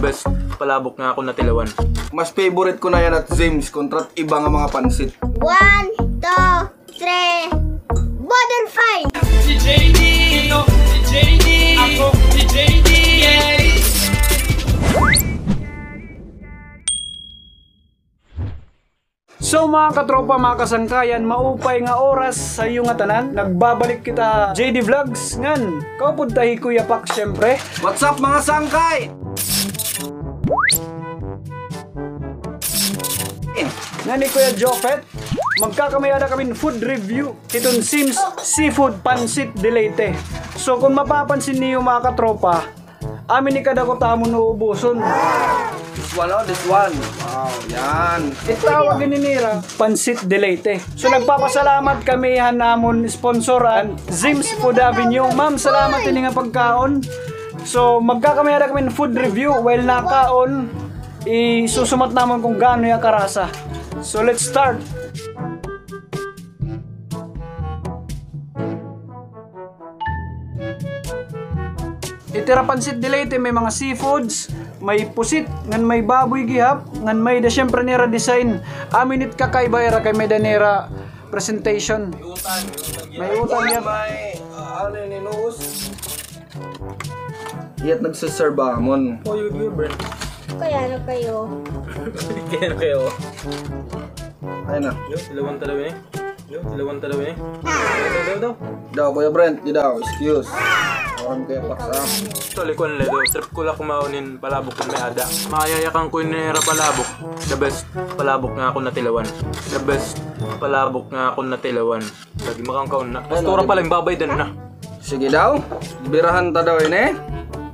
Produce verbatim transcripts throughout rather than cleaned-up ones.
Best palabok nga akon natilawan. Mas favorite ko na yana it Zim's kontra it iba nga mga pansit. One, two, three, modern fight! Si J D, ito, si J D, ako, si J D, yeah. So, mga katropa, mga kasangkayan, maupay nga oras sa iyo ngatanan. Nagbabalik kita, J D Vlogs, ngan kaupod ta hi Kuya Pax, syempre. What's up, mga sangkay? Ngan hi Kuya Jopet, magkakamay-ada kami hin food review hiton Zim's Seafood Pansit de Leyte. So, kon mapapansin niyo, mga katropa, amin ni kadako it amon uubuson. This one, oh, this one. Wow, yan. It tawag ini nira, Pansit de Leyte. So, nagpapasalamat kami han amon sponsor, an Zim's Food Avenue. Ma'am, salamat hini nga pagkaon. So, magkakamay-ada kami hin food review while nakaon. Isusumat namon kon gaano hiya karasa. So, let's start. It ira Pansit de Leyte, may mga seafoods, may pusit, ngan may baboy gihap, ngan may-ada siyempre nira design. Amin it kakaiba ira kay may-ada nira presentation. May utan, may utan gihap. May, ah, ano yun, inuus? Iyat nagsiserve amon. Oh, you, you, Brent. Kaya na kayo. Kaya na kayo. Ayun na. Yo, ilawan talaga eh. Yo, ilawan talaga eh. Daw, daw, daw, daw. Daw, Kuya Brent, di daw, excuse. Oran Kuya Pax, ah. Actually, kuan la daw, trip ko la kumaon hin palabok kon may-ada. Mayayakan ko ini ira palabok. The best palabok nga akon natilawan. The best palabok nga akon natilawan. Lagi makangkaon na. Pastora pa lang, babaydan na. Sige daw. Birahan ta daw ini.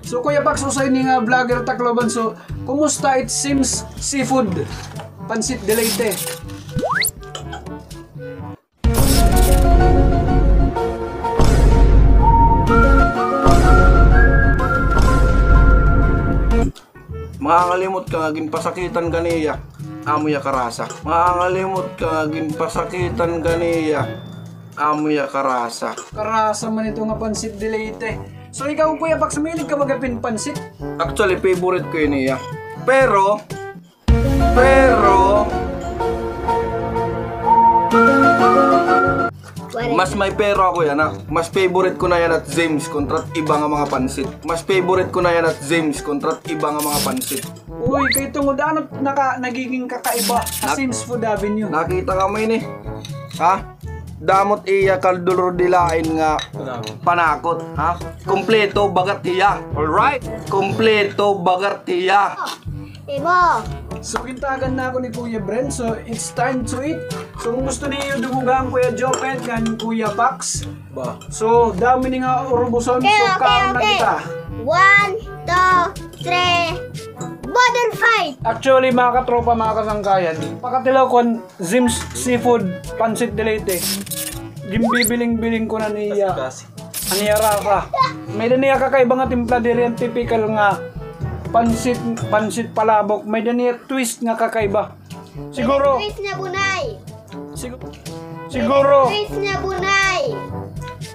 So, Kuya Pax, usa ini nga vlogger Tacloban. So, kumusta it Zim's Seafood Pansit de Leyte? Mangangalimot ka nga ginpasakitan ka niya, amo ya karasa. Mangangalimot ka nga ginpasakitan ka niya, amo ya karasa. Karasa man ito nga pansit de Leyte. So ikaw, Kuya Pax, mahilig ka baga hin pansit? Actually, favorite ko ini, ya. Pero, Pero, mas may pero ako yana. Mas favorite ko na yana it Zim's kontra it iba nga mga pansit. Mas favorite ko na yana it Zim's kontra it iba nga mga pansit. Uy, kay tungod ano naka, nagiging kakaiba ha Zim's Food Avenue? Nakita ka mo ini? Ha? Damo it iya kaldurudilain nga panakot, ha? Kompleto baga it iya. Alright? Kompleto baga it iya. Ibo. So, gintagan na ako ni Kuya Brent. So, it's time to eat. So, kung gusto niyo dumugang Kuya Jopet ngan Kuya Pax. Ba. So, damo ini nga urubuson. Okay, so, okay, kaon na kita. One, two, three. Modern fight! Actually, mga katropa, mga kasangkayan, pakatilaw ko an Zim's Seafood Pansit de Leyte. Ginbibiling-biling ko na niya. An iya rasa. May-ada niya kakaiba nga timpla, diri an typical nga pansit, pansit palabok. May-ada niya twist nga kakaiba. Siguro. Twist nga bunay. Sig-, siguro. Twist nga bunay.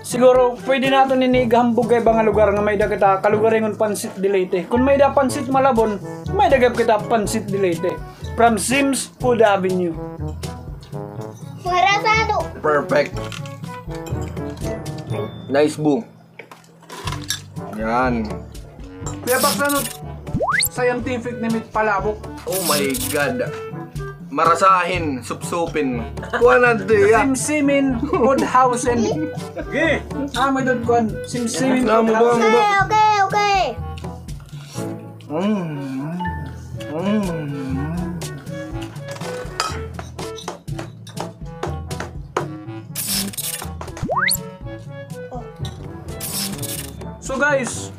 Siguro, pwede naton ini igahambog ha iba nga lugar nga may-ada kita kalugaringon pansit de Leyte. Kon may-ada pansit Malabon, may-ada gihap kita pansit de Leyte. From Zim's Food Avenue. Marasado. Perfect. Nice, boo. Yan. Kuya Pax, ano scientific name it palabok? Oh my God. Marasahin, supsupin. Kuha na diya. Simsimin, udhawsin. Gi. Ah, may dot kuan. Simsimin, udhawsin. Okay, okay, okay. Mm. Mm. So guys,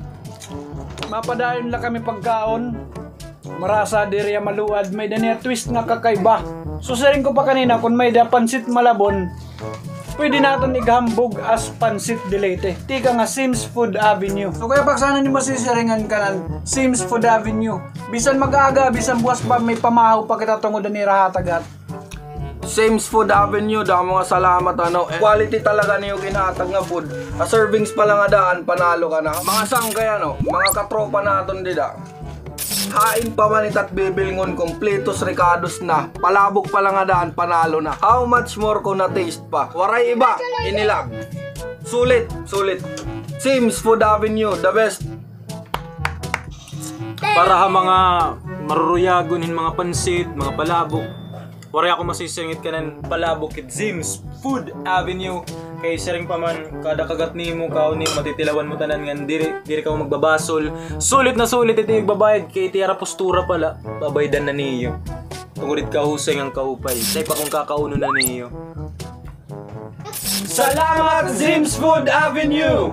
mapadayon la kami pagkaon. Marasa diri ya maluad, may-ada niya twist nga kakaiba. So siring ko pa kanina, kon may-ada pansit Malabon, pwede naton igahambog as pansit de Leyte. Tikang ha Zim's Food Avenue. So Kuya Pax, ano niyo masisiringan kanan Zim's Food Avenue? Bisan mag-aga, bisan buwas pa, may pamahaw pa kita tungod an ira hatag. Zim's Food Avenue, damo nga salamat, ano. Eh, quality talaga niyo ginhatag nga food. Ha servings pa la nga daan, panalo ka na. Mga sangkay, ano, mga katropa naton dida. Hain pa man ita it bibilngon, kompletos rekados na. Palabok pa la nga daan, panalo na. How much more kon na-taste pa? Waray iba, ini la. Sulit, sulit. Zim's Food Avenue, the best. Para ha mga maruruyagon hin mga pansit, mga palabok, waray ako masisingit kanan palabok hit Zim's Food Avenue. Kay siring pa man, kada kagat nimo, kaon nimo, matitilawan mo tanan ngan diri, diri kamo magbabasol. Sulit na sulit ito igbabayad, kay it ira postura pa la, babaydan na niyo. Tungod hit kahusay ngan kahupay, asya pa kon kakaunon na niyo. Salamat, Zim's Food Avenue!